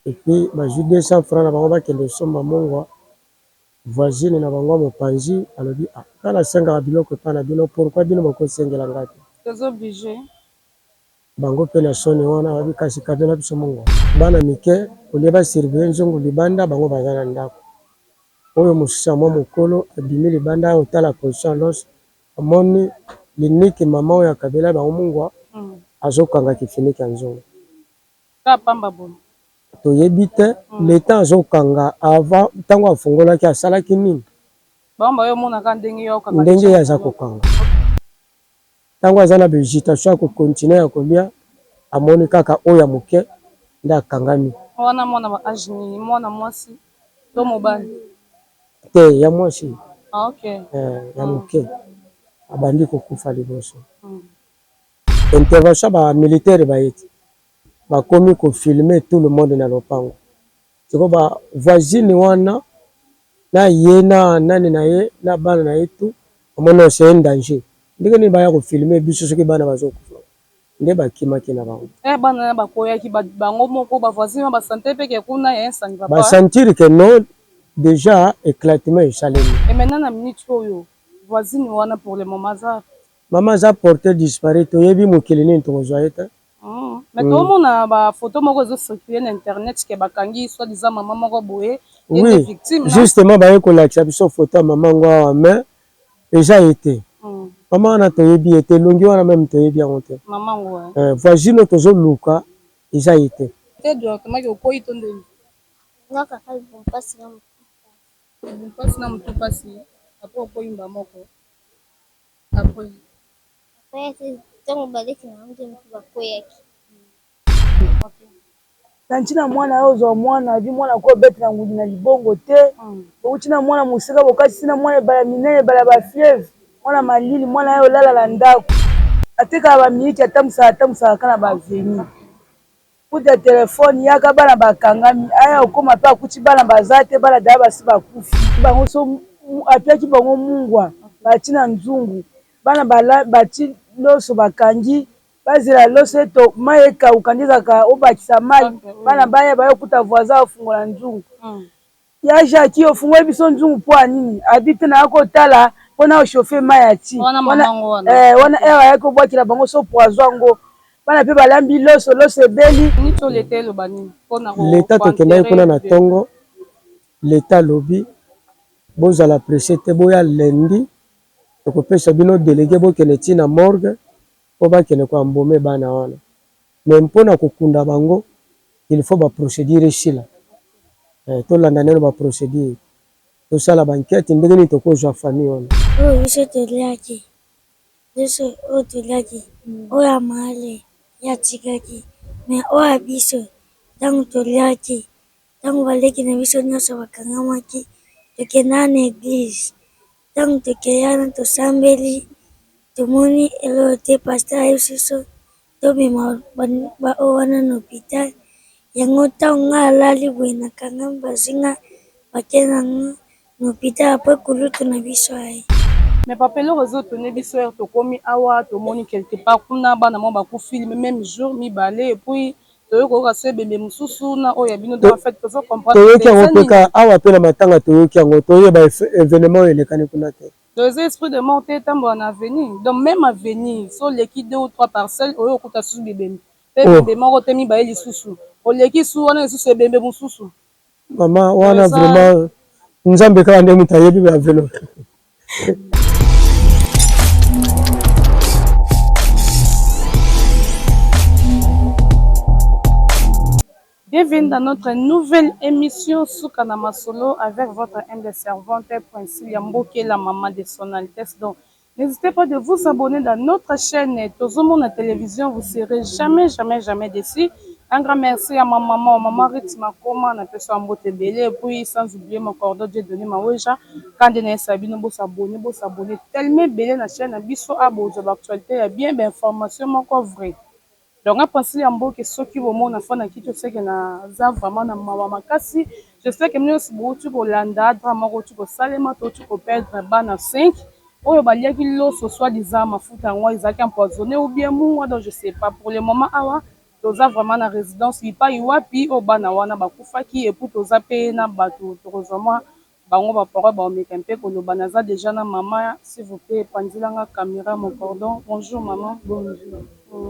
Et puis bazwi 200 francs na bango bakende kosomba mungwa, voisine na bango ya mopanzi alobi ah nga nasengaka biloko epai na bino pourquoi bino bokosengela nga te? Toza oblige. Bango pe na soni wana babi kasi kabela biso mungwa. Bana mike au lieu ba surveiller nzungu libanda bango baza na ndako. Oyo mosusu ya mwa mokolo abimi libanda aya kotala position ya loso amoni l'unique mama oyo akabela bango mungwa azokanga kifiniki ya nzungu. Kaka pamba boye. Toyebi te le temps azokanga avant tango afungolaki asalaki nini? Bango bayo mona kaka ndenge yo okanga Ndenge ye aza kokanga. Tango aza na ba hesitation ya ko continuer ya kolia amoni kaka oyo ya moke nde akangami. Wana mwana ba age nini? Mwana mwasi to mobali? Te ya mwasi. Ah ok. Eh ya moke abandi kokufa liboso. Intervention ba militaires baye te bakomi ko filmer tout le monde na lopango sikoyo ba voisine wana na ye na nani na ye na bana na ye tout bamoni c'est un danger ndenge nini baya ko filmer biso soki bana bazo kufa nde bakimaki na bango. Eh bana na bakoyaki bango moko ba voisine wana ba sentir pe ke kuna ya un ça ne va pas. Ba sentir que non dejà eclatement esalemi. Et maintenant na minute oyo voisine wana pour le moment aza Maman aza porte disparu toyebi mokili nini tokozwa ye te. Mais tomona ba photo moko ezo circuler na internet que bakangi soit disant maman moko boye ye nde victime non? Justement baye kolakisa biso photo ya maman ngo awa mais eza ye te. Maman wana toyebi ye te elongi wana meme toyebi yango te. Maman ngo eh. Voisine oyo tozo luka eza ye te. Te directement ke okoyi to ndeni? Nga kaka libumu pasi na mutu pasi. Libumu pasi na mutu pasi après okoyi mbala moko. Après. Nakweyaki tango baleki na nga nde mutu bakweyaki. Na ntina mwana yo ozwa mwana abi mwana ko betela ngudi na libongo te bowuti na mwana mosika bokatisi na mwana ebala minene ebala ba fieve mwana malili mwana yo olala na ndako atekaka ba miliki atambusaka atambusaka kaka na ba avenue Kuta telephone yaka bana bakangami aya okoma pe akuti bana baza te bana daya basi bakufi bango so apiaki bango mungwa bati na nzungu bana bati loso bakangi bazela loso eto mayi ekauka nde ezalaka obakisa mayi bana baya baye okuta voisin afungola nzungu Ya Jackie ofungoli biso nzungu pua nini? Abi te naya kotala po nao chauffer mayi ya ti. Wana maman ngo wana. Eh wana heure ayaki kobwakela bango so poison yango. Bana pe balambi loso, loso ebeli. Nico l'etat eloba nini pona ko L'etat tokendaki kuna na enterrer tongo, l'etat alobi bozala presse te boya lundi tokopesa bino delegue bokende ti na morgue po bakende ko embaumer bana wana. Mais pona kokunda bango il faut ba procedure esila tolanda nanu ba procedure tosala ba enquete ndenge nini tokozua famille wana. Oyo biso toliaki biso oyo toliaki oyo ya maale ye atikaki mais oyo ya biso tango toliaki tango baleki na biso nionso bakangamaki tokendaka na eglise Tango tokeyi wana tosambeli tomoni eloko te pasteur ayebisi biso tobima ba oyo wana na hopital yango tango nga nalali boye nakangami bazui nga bake na nga na hopital apres kulutu na biso aye. Mais papa eloko ezo etonne biso heure tokomi awa tomoni quelque part kuna bana moko bakufi meme jour mibale epuis toye koyoka so ebembe mosusu na oyo ya bino donc en fait tozo comprendre Toyoki yango pe kaka awa pe na matanga toyoki yango toyeba evenement oyo elekani kuna te. Donc eza esprit de mort te etambola na avenue donc meme avenue so oleki deux ou trois parcelles oye okuta susu bibembe pe ebembe moko te mibale lisusu oleki su wana lisusu ebembe mosusu. Maman wana vraiment nzambe kaka nde mutu ayebi ba velo. Bienvenue dans notre nouvelle émission Suka na Masolo avec votre humble servante Princilia Mboke, la maman de son Altesse. Donc, N'hesitez pas de vous abonner dans notre chaine tozomona television vous serez jamais jamais jamais deçu un grand merci à ma maman maman Ruth Makoma na pesi yo mbote ebele et puis sans oublier mon cordon Dieu donne Maweja kande na yesa bino bo s'abonner bo s'abonner tellement ebele na chaine na biso a bozwa ba actualité ya bien ba information moko vrai Donc nga Princilia ya mboke soki bomona fana kito seke naza vraiment na mawa makasi j'espère que bino nionso bowuti kolanda drame moko ewuti kosalema towuti ko perdre bana 5 oyo baliaki loso soit disant mafuta yango ezalaki empoisonne ou bien mungwa donc je sais pas pour le moment awa. Toza vraiment na residence bipayi wapi oyo bana wana bakufaki et puis toza pe na batu tokozwa mwa bango ba parole bakomeka mpe koloba. Naza dejà na mama, s'il vous plait panzela nga camera mon cordon. Bonjour maman. Bonjour.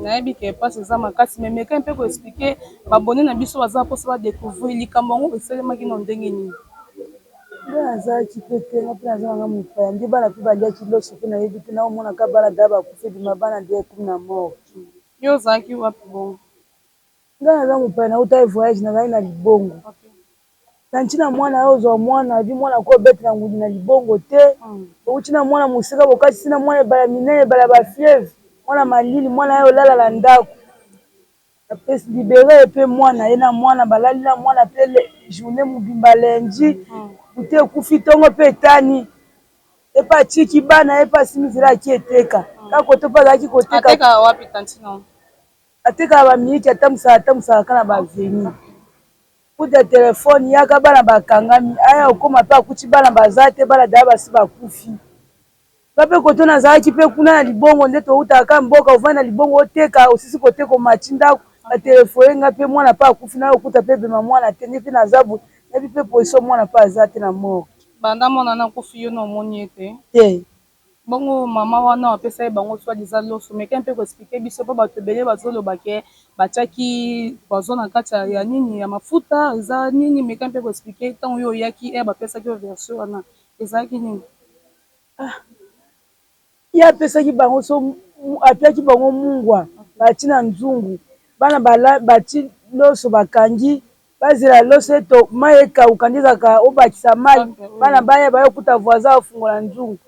Nayebi ke mpasi eza makasi, mais meka mpe ko expliquer ba abonnés na biso baza mposa ba découvrir likambo yango esalemaki na ndenge nini. Nga nazalaki mpe te, nga mpe naza nanga mopaya, nde bana mpe baliaki loso mpe nayebi te, naomonaka bana da bakufi ebima bana nde ekomi na morgue. Yo ozalaki wapi bongo? Nga naza mopaya, nautaki voyage, nazalaki na libongo. Na ntina mwana oyo ozwa mwana abi mwana ko obetela ngudi na libongo te, outi na mwana mosika bokatisi na mwana ebala minene ebala ya ba fleuve, mwana malili, mwana ye olala na ndako, apesi libere ye mpe mwana ye na mwana balali na mwana mpe journée mobimba lundi bute ekufi ntongo mpe etani ye mpe atiki bana ye mpe asimi nzela aki eteka kaka koto mpe azalaki koteka. Atekaka wapi tantine? Atekaka bamiliki, atambusaka atambusaka kaka na ba avenue. Kuta telefone yaka bana bakangami, aya okoma mpe akuti bana baza te, bana daya basi bakufi. Nga mpe koto nazalaki mpe kuna na libongo nde toutaka kaka mboka, ovandi na libongo oteka, osisi koteka omati ndako, batelefone nga mpe mwana mpe akufi, naye okuta mpe ebema mwana te, nde mpe naza boye nayebi mpe position mwana mpe aza te na morgue. Banda mwana na akufi yo na omoni ye te? Te. Bongo mama wana apesa ye bango soi-disant loso, meka mpe ko expliquer biso mpo bato ebele bazoloba ke batiaki poison na kati ya nini ya mafuta eza nini, meka mpe ko expliquer ntango yo oyaki ere bapesaki yo version wana ezalaki nini? Ah, ye apesaki bango so apiaki bango mungwa bati na nzungu, bana bati loso bakangi bazela loso eto mai ekauka nde ezalaka obakisa mai, bana baya baya okuta voisin afungola nzungu.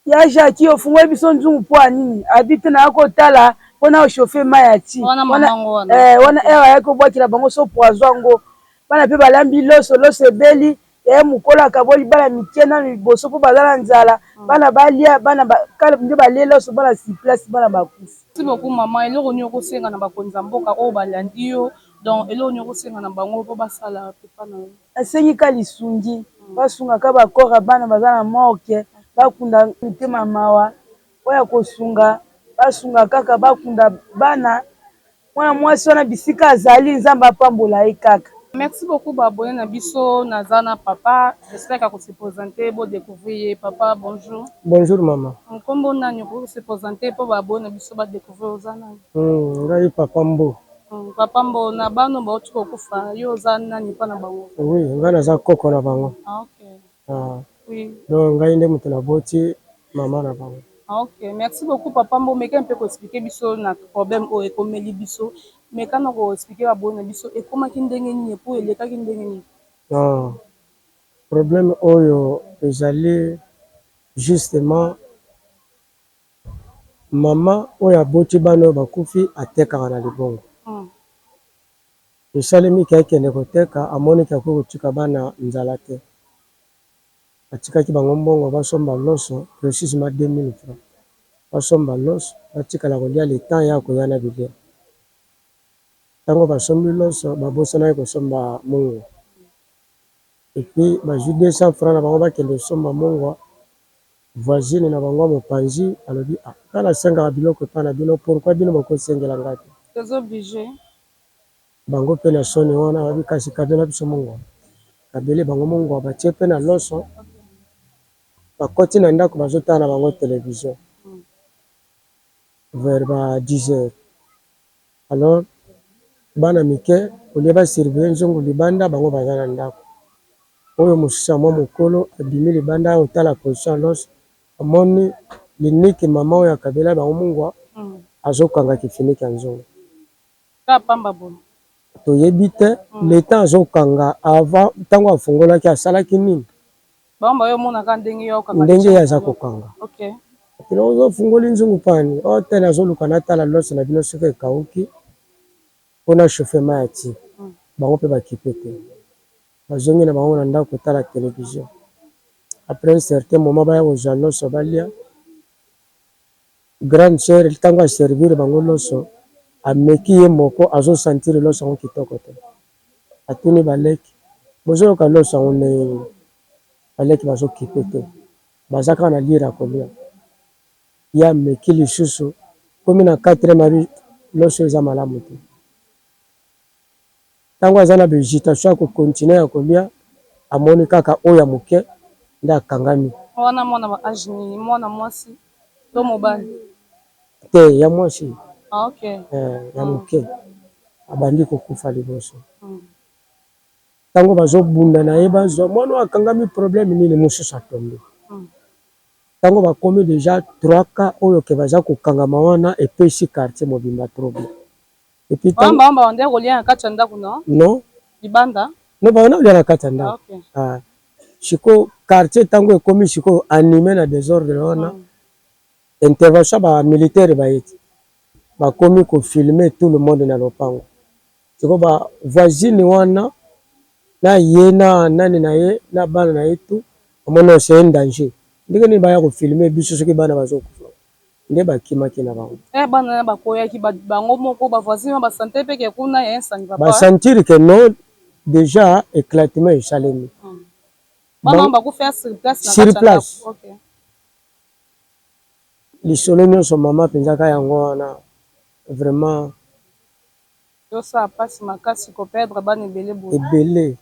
Ya Jackie ofungoli biso nzungu mpo ya nini? Abi te naya kotala mpona ochauffe mai ya ti wana ere ayaki kobwakela bango so poison yango, bana mpe balambi loso, loso ebeli yaye mokolo akaboli bana mike nano liboso mpo baza na nzala, bana balia bana nde balie loso, bana sur place bana bakufi. Merci beaucoup maman. Eloko nini okosenga na bakonzi ya mboka oyo balandi yo? Donc eloko nini okosenga na bango mpo basala pepa na yo? Nasengi ka lisungi, basunga ka ba corps ya bana baza na morgue, bakunda mitema mawa oyo ya kosunga, basunga kaka bakunda bana, mwana mwasi wana bisika azali Nzambe apambola ye kaka. Merci beaucoup ba abonnés na biso. Naza na papa, j'espère qu'ako se présenter bo découvrir ye. Papa, bonjour. Bonjour maman. Nkombo nani? Okoki se présenter mpo ba abonnés na biso ba découvrir oza nani? Ngai papa Mbo. Papa Mbo, na bano bauti kokufa, yo oza nani mpa na bango? Oui, ngai naza koko na bango. Ah, ok. Ah. Oui. Donc ngai nde moto naboti mama na bango. Ah, ok, merci beaucoup papa Mbo. Meka mpe ko expliquer biso na problème oyo ekomeli biso, meka na ko expliquer ba abonnés na biso ekomaki ndenge nini po elekaki ndenge nini. Non, problème oyo ezali justement mama oyo aboti bana oyo bakufi atekaka na libongo. Esalemi ke akende koteka, amoniki akoki kotika bana nzala te, atikaki bango mbongo basomba loso, précisément 2000 francs, basomba loso batikala kolia le temps ya koya na bilia. Ntango basombi loso, babosanaki kosomba mungwa, et puis bazwi 200 francs na bango bakende kosomba mungwa. Voisine na bango ya mopanzi alobi: "Ah, nga nasengaka biloko epai na bino, pourquoi bino bokosengela nga te?" Toza obligé. Bango mpe na soni wana babi: "Kasi kabela biso mungwa." Kabeli bango mungwa, batie mpe na loso, bakoti na ndako, bazotala na bango télévision vers ba 10 heures. Alors bana mike olie basurveille nzungu libanda, bango baza na ndako. Oyo mosusu ya mwa mokolo abimi libanda otala position ya loso, amoni liniki mama oyo akabela bango mungwa azokanga kifiniki ya nzungu. Kaka pamba boye? Toyebi te le temps azokanga, avant ntango afungolaki asalaki nini. Bango bayo omonaka ndenge yo okanga. Ndenge ye aza kokanga. Ozofungoli nzungu pani o te, nazoluka natala loso na bino soki ekauki mpona chauffe mai ya ti. Bango mpe bakipe te, bazongi na bango na ndako kotala télévision. Après un certain moment baya kozwa loso balia. Grande sœur, ntango aservir bango loso, ameki ye moko, azosentir loso yango kitoko te. Atuni baleki: "Bozoyoka loso yango ndenge nini?" Baleki bazokipe te, baza kaka na lire ya kolia. Ye ameki lisusu, komi na quatrième, abi loso eza malamu te. Tango aza na ba hesitation ya ko continuer ya kolia, amoni kaka oyo ya moke nde akangami. Wana mwana ba age nini? Mwana mwasi to mobali? Te, ya mwasi. Ah, okay. Eh, ya moke abandi kokufa liboso. Tango bazobunda na ye bazwa mwana oyo akangami problème nini, mosusu atombe. Tango bakomi dejà 3 cas oyo ke baza kokangama wana, epesi quartier mobimba trouble. Et puis Wana bango babandaki kolia na kati ya ndako no? Non. Libanda? Non, babanda kolia na kati ya ndako. Ah, okay. Ah. Sikoyo quartier tango ekomi sikoyo anime na desordre wana, intervention ba militaire baye ti bakomi ko filmer tout le monde na lopango. Sikoyo ba voisine wana na ye na nani na ye na bana na ye tout bamoni c'est un danger. Ndenge nini baya ko filmer biso soki bana bazokufa? Nde bakimaki na bango. Eh, bana na bakoyaki bango moko ba voisine ba sentir pe ke kuna ya ça ne va pas. Ba sentir que non déjà éclatement esalemi. Bana bakufa sur place na sur place. Okay. Lisolo nyonso mama mpenza ka yango wana vraiment. Ezosala mpasi makasi ko perdre bana ebele boye. Ebele.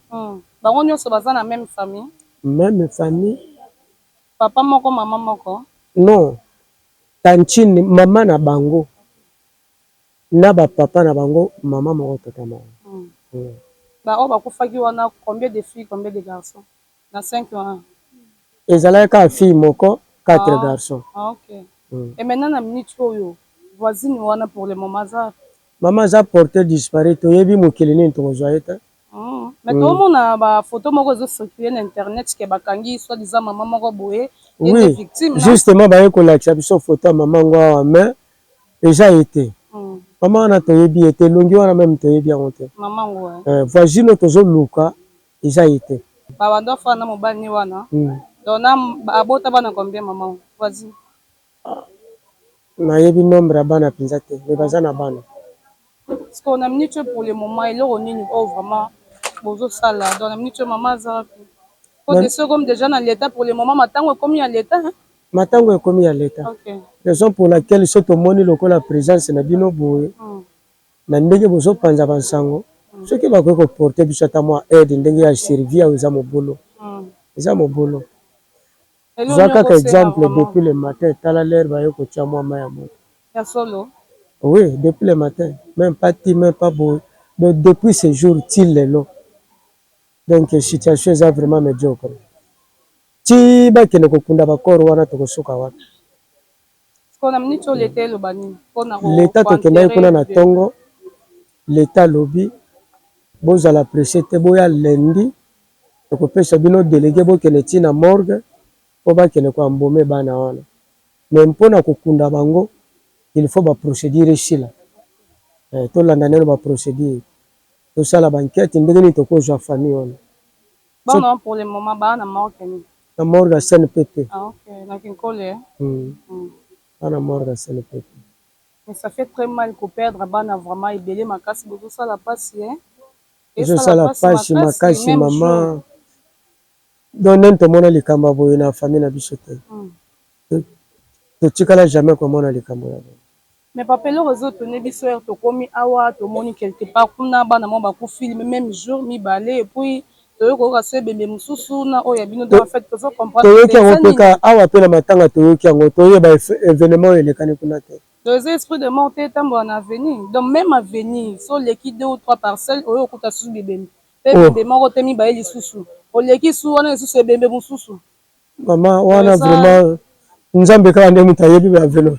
Bango nyonso baza na même famille. Même famille. Papa moko mama moko. Non, tantine mama na bango na ba papa na bango mama moko tata moko. Ba oyo bakufaki wana combien de filles combien de garçons na 5 wana? Ezalaki kaka fille moko, 4 garçons. Ah, ok. Et maintenant na minute oyo voisine wana pour le moment aza? Mama aza porte disparu, toyebi mokili nini tokozwa ye te. Mais tomona ba photo moko ezo circuler na internet ke bakangi soit disant mama moko boye ye nde Oui, victime. justement baye kolakisa biso photo ya mama ngo awa mais eza ye te. Mama wana toyebi ye te, elongi wana meme toyebi yango te. Mama ngo eh. Voisine oyo tozoluka eza ye te. Babanda ofanda na mobali ni wana. Donc na abota bana combien mama voisine? Nayebi nombre ya bana mpenza te, mais baza na bana. Parce que na minute oyo pour le moment eloko nini oyo vraiment bozosala? Donc na minute oyo mama aza wapi? Po dossier ekomi déjà na l'État pour le moment, matango ekomi ya l'État. Matango ekomi ya l'État. Okay. Raison pour laquelle so tomoni lokola présence na bino boye, na ndenge bozopanza bansango, soki bakoki koporter biso ata mwa aide ndenge ya survie awa eza mobulu. Eza mobulu. Zwa kaka exemple depuis le matin tala l'heure baye kotia mwa mayi ya moto. Ya solo? Oui, depuis le matin, meme pas ti meme pas boye. Donc depuis ce jour ti lelo. Donc situation eza vraiment médiocre. Ti bakende kokunda ba corps wana tokosuka wapi? Sikoyo na minute oyo l'État eloba nini mpona L'État tokendaki kuna na tongo, l'État alobi bozala pressé te, boya lundi tokopesa bino délégué bokende ti na morgue mpo bakende ko embaumer bana wana. Mais mpona kokunda bango il faut ba procédure esila. Eh, tolanda nano ba procédure, tosala ba enquête ndenge nini tokozwa famille wana. Bana pour le moment baa na morgue nini? Na morgue ya CNPP. Ah, ok, na Kinkole. Bana morgue ya CNPP. Mais ça fait très mal ko perdre bana vraiment ebele makasi, bozosala pasi hein. Ezosala pasi makasi mama. Donc nani tomona likambo ya boye na famille na biso te. Totikala jamais komona likambo ya boye. Mais papa, eloko ezotone biso heure tokomi awa, tomoni quelque part kuna bana moko bakufi même jour mibale, et puis toyoki koyoka so ebembe mosusu na oyo ya bino. Donc en fait tozo comprendre. Toyoki yango mpe kaka awa mpe na matanga toyoki yango, toyeba événement oyo elekani kuna te. Donc eza esprit de mort te etambola na avenir. Donc même avenir so oleki deux ou trois parcelles oyo okuta susu bibembe mpe ebembe moko te, mibale lisusu, oleki su wana lisusu ebembe mosusu. Mama wana vraiment Nzambe kaka nde moto ayebi ba velo.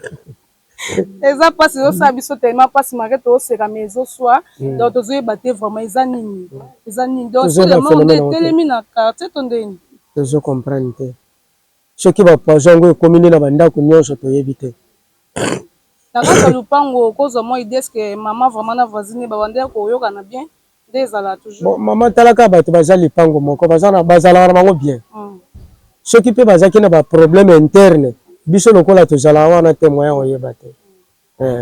Eza mpasi, ezosala biso tellement mpasi malgré tozoseka, mais ezoswa. Donc tozoyeba te vraiment eza nini, eza nini. Donc esprit de mort nde etelemi na quartier to ndeni? Tozo comprendre te soki ba poison yango ekomi nde na bandako nyonso, toyebi te. Na kati ya lupango okozwa mwa idée, est-ce mama vraiment na voisine babandaki koyokana bien nde ezala toujours? Bon mama, talaka bato baza lipango moko, bazalaka na bango bien. Soki mpe bazalaki na ba problème interne, biso lokola tozalaka wana te, moyen oyeba te.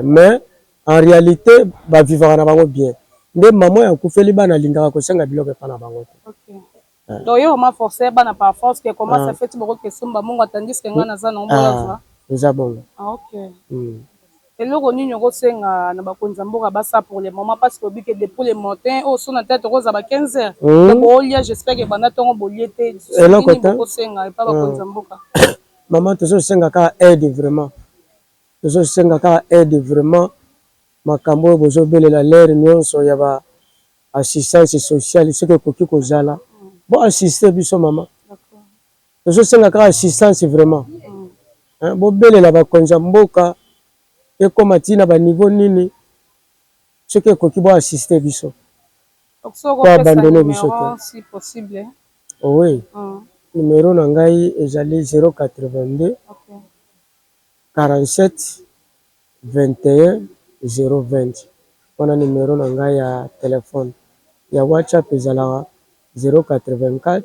Mais en réalité bavivaka na bango bien. Nde mama oyo akufeli bana alingaka kosenga biloko epa na bango te. Donc yo vraiment forcé bana par force que comment ça fait bokoki esomba mbongo tandis que nga naza nango boyazwa? Eza bongo. Ah, ok. Eloko nini okosenga na bakonzi ya mboka basala pour le moment? Parce que oyebi ke depuis le matin oyo so na tete okozala ba 15 heures, donc bolia, j'espère ke banda ntongo bolie te. Eloko nini te. Bokosenga epa bakonzi ya mboka? Mama, tozosenga kaka aide vraiment, tozosenga kaka aide vraiment. Makambo oyo bozobelela lere nyonso ya ba assistance sociale, soki ekoki kozala, bo assiste biso mama. Tozosenga kaka assistance vraiment. Hein, bobelela bakonzi ya mboka, ekóma ntina baniveau nini, soki ekoki bo assiste biso. Donc so Po okopesa abandonner biso numéro te. si possible. Oui. Numéro na ngai ezali 082 47 21 020. Wana numéro na ngai ya telefone. Ya WhatsApp ezalaka 084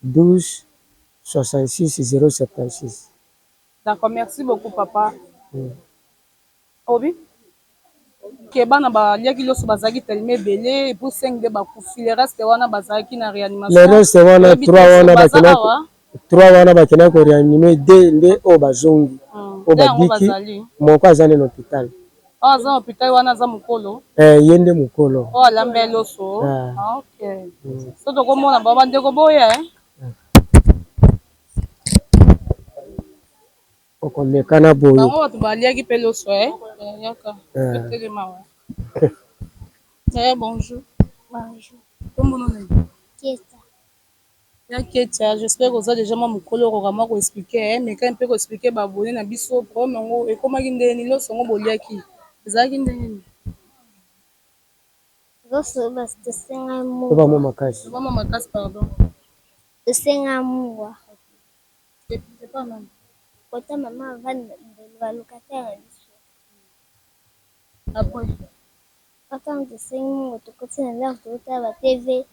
12 66 076. D'accord, merci beaucoup papa. Obi ke bana baliaki loso bazalaki tellement ebele, et puis 5 nde bakufi, le reste wana bazalaki na réanimation. Le reste wana, Oyebi te 3 wana baza bakenda awa. 3 wana bakendaki koréanimer, 2 nde oyo bazongi. Oyo Nde yango babiki. Bazali Moko aza nde na hôpital. Oyo aza na hôpital wana aza mokolo? Eh, ye nde mokolo. Oyo alamba loso? Ah. Ah, ok, so tokomona bao bandeko boya, eh? Okomekana boye. Bango bato baliaki mpe loso, eh? Eh, yaka. Eh. Telema wa. Eh, bonjour. Bonjour. Kombo nani? Keta. Ya Ketia, j'espère que oza déjà mwa mokolo, okoka mwa koexpliquer, meka mpe koexpliquer baabonnés na biso problème yango ekomaki ndenge nini. Loso yango boliaki ezalaki ndenge nini? Loso basi tosenga Toba mungwa. mo makasi. Mwa makasi, pardon. Tosenga mungwa. Epa nani? Kota mama avanda ndelo balocataire na biso. Après? Ntango tosengi mungwa, tokoti na ndako, totala ba TV.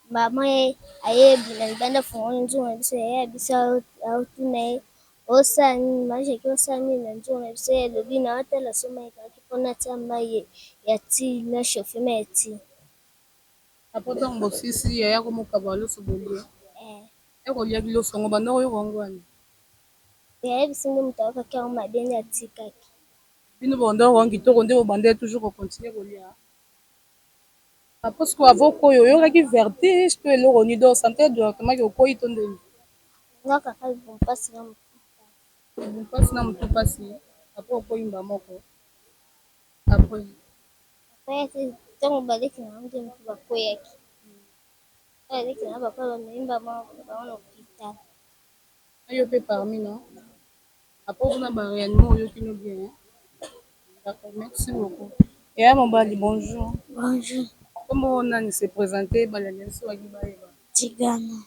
Mama ye ayebi na libanda, afungoli nzungu na biso, yaya biso aotuna ye: "Osala nini, mama Jackie? Osala nini na nzungu na biso?" Ye alobi: "Na otala so mai ekauki mpona tia mai ya ti na chauffe mai ya ti." Après, ntango bosisi, yaya komokaba loso bolie? Eh. Ekoliaki loso yango, banda oyoka yango wani? Yaya biso nde moto ayokaki yango mabe, nde atikaki. Bino banda oyoka yango kitoko, nde bobandeli toujours kocontinuer kolia. Après sikoyo, avant okoya, oyokaki vertige to eloko nini? Donc sentir directement ke okoyi to ndeni? Nga kaka libumu mpasi na motu. Mpasi na motu mpasi, après okoyimba moko, après? Après, ntango baleki na yango nde motu bakweyaki, baleki na bakwea, bamemi bango na hôpital. Yo mpe parmi no après kuna baréanime, oyoki no bien? D'accord, merci beaucoup. Eya mobali, bonjour. Bonjour. Kombo nani? Se présente, balandi biso baki bayeba. Tigana.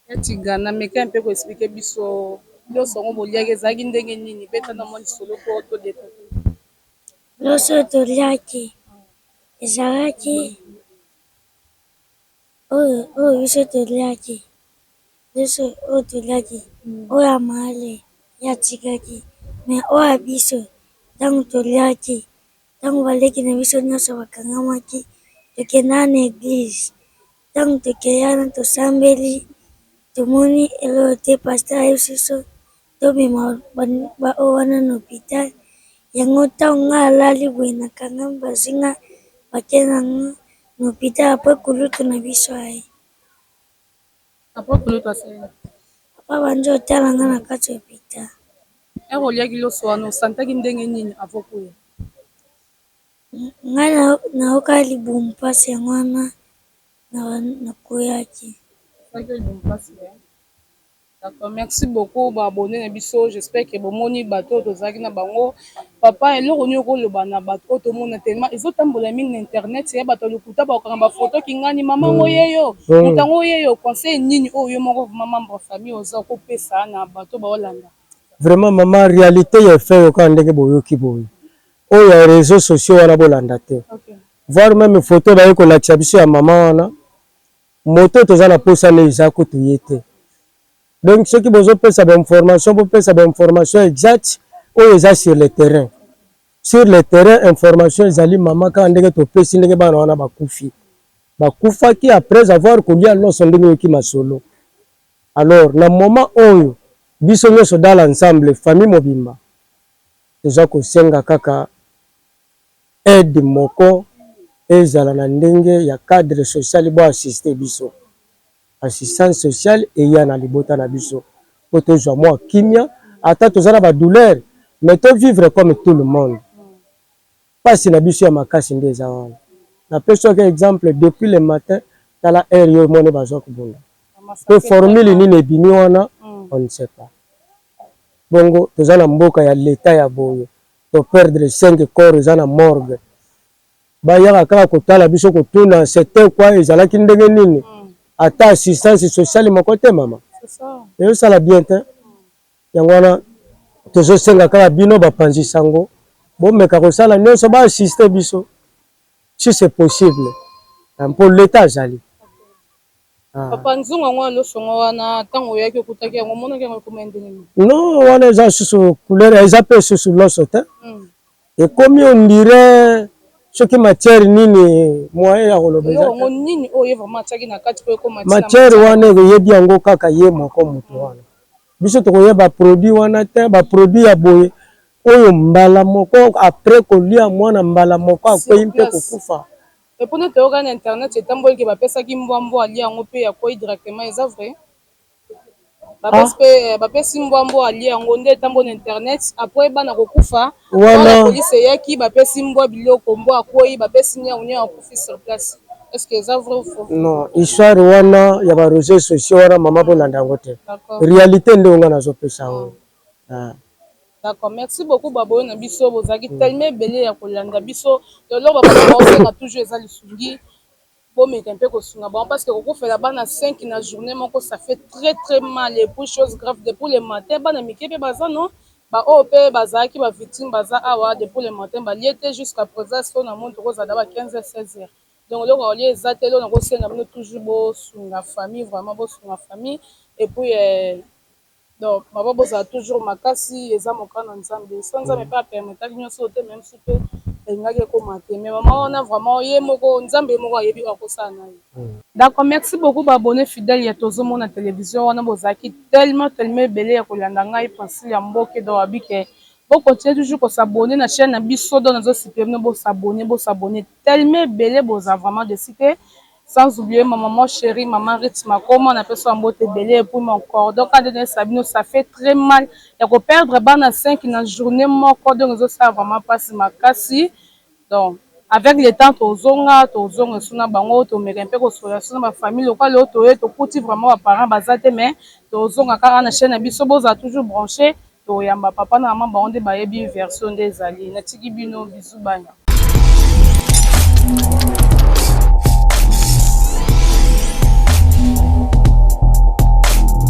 Ya Tigana, meka mpe koexpliquer biso nyonso yango boliaki ezalaki ndenge nini. Beta na mwa lisolo po todécouvrir. Loso toliaki ezalaki oyo biso toliaki, loso oyo toliaki, oyo ya male ye atikaki, mais oyo ya biso, ntango toliaki, ntango baleki na biso nyonso bakangamaki, tokendaka na église. Ntango tokei wana, tosambeli, tomoni eloko te. Pasteur ayebisi biso tobima baoyo wana na hôpital yango. Ntango nga alali boye, nakangami, bazwi nga, bakei na nga na hôpital. Après, kulutu na biso aye. Après, kulutu asali? Apa bandi otala nga na kati ya hôpital. Ere oliaki loso wana, osantaki ndenge nini avant koya? Ngai nayoka libumu mpasi, yango wana nakweyaki. Osalaki libumu mpasi. D'accord, merci beaucoup baabonnés na biso. J'espère que bomoni bato oyo tozalaki na bango. Papa, eloko nini okoloba na bato oyo tomona tellement ezotambola mingi na internet ya bato ya lokuta, bakokanga bafoto kingani, mama ngo ye yo, moto yango ye yo? Conseil nini oyo yo moko vraiment membre ya famille oza kopesa na bato baolanda? Vraiment mama, réalité ya fait oyo kaka ndenge boyoki boye. Oyo ya réseaux sociaux wana, bolanda te. Voire même photo baye kolakisa biso ya mama wana, moto toza na posa ne eza kutu ye te. Donc soki bozopesa bainformation, bopesa bainformation exacte oyo eza sur le terrain. Sur le terrain, information ezali mama kaka ndenge topesi, ndenge bana wana bakufi, bakufaki après avoir kolia loso, ndenge oyoki masolo. Alors na moment oyo, biso nyonso dans l'ensemble, famille mobimba, toza kosenga kaka Aide moko ezala na ndenge ya cadre social bo assister biso. Assistance sociale eya na libota na biso po tozwa mwa kimia ata toza na ba douleurs mais to vivre comme tout le monde. Pasi na biso ya makasi nde eza wana. Napesi yo kaka exemple depuis le matin tala heure yo omoni baza kobunda. Pe formule nini ebimi wana on ne sait pas. Bongo toza na mboka ya l'etat ya boye to perdre 5 corps eza na morgue. Bayaka kaka kotala biso kotuna c'etait quoi ezalaki ndenge nini ata assistance sociale moko te mama. Ezosala bien te. Yango wana tozosenga kaka bino bapanzi sango bomeka kosala nyonso ba assister biso si c'est possible mpo l'etat azali. Ah. Papa nzungu yango ya loso yango wana ntango oyaki okutaki yango omonaki yango ekoma ndenge nini? Non, wana eza susu couleur eza mpe susu loso te. Ekomi on dirait soki matière nini moyen ya koloba eza yango nini oyo ye vraiment atiaki na kati po ekoma matière wana eyebi yango kaka ye moko moto wana. Biso tokoyeba produit wana te, ba produit ya boye oyo mbala moko après kolia mwana mbala moko akweyi mpe kokufa. Et po nde toyoka na internet etamboli ke bapesaki mbwa mbwa alie yango pe akweyi directement eza vrai? Bapesi pe eh, bapesi mbwa mbwa alie yango nde etamboli na internet après bana kokufa wana police eyaki bapesi mbwa biloko mbwa akweyi bapesi niawu niawu akufi sur place est ce que eza vrai ou faux? Non, histoire wana ya ba réseaux sociaux wana mama bolanda yango te. Réalité nde nga nazopesa yango. Ah. D'accord, merci beaucoup baboyo na biso bozalaki tellement ebele ya kolanda biso lelo ba papa baosenga toujours eza lisungi bomeka mpe kosunga bango parce que kokufela bana 5 na journée moko ça fait très très mal et puis chose grave depuis le matin bana mike mpe baza no baoyo mpe bazalaki ba victime baza awa depuis le matin balie te jusqu'à présent so na moni tokozala ba 15 heures 16 heures donc eloko ya kolia eza te eloko nakosenga bino toujours bosunga famille vraiment bosunga famille et puis eh, Donc papa bozala toujours makasi eza mokano ya nzambe soki nzambe pe a permetaki nionso oyo te meme si pe elingaki ekoma te mais maman wana vraiment ye moko nzambe ye moko ayebi oyo akosala na ye. D'accord merci beaucoup ba abonnes fidèles ya tozo mona television wana bozalaki tellement tellement ebele ya kolanda ngai Princilia Mboke donc abi ke bo continuer toujours ko s'abonner na chaine na biso donc nazo supplier bino bo s'abonner bo s'abonner tellement ebele boza vraiment dessus te Sans oublier ma maman cherie maman Ruth Makoma na pesi yo mbote ebele et puis mon cordon kaka nde nayebisa bino ça fait très mal ya ko perdre bana 5 na journée moko donc ezo sala vraiment pasi makasi donc avec le temps tozonga tozonga esu na bango tomeka mpe kosolola esu na ba famille lokola lelo toye tokuti vraiment ba parents baza te mais tozonga kaka na chaîne na biso bozala toujours branche toyamba papa na maman bango nde bayebi version nde ezali natiki bino bisous bye.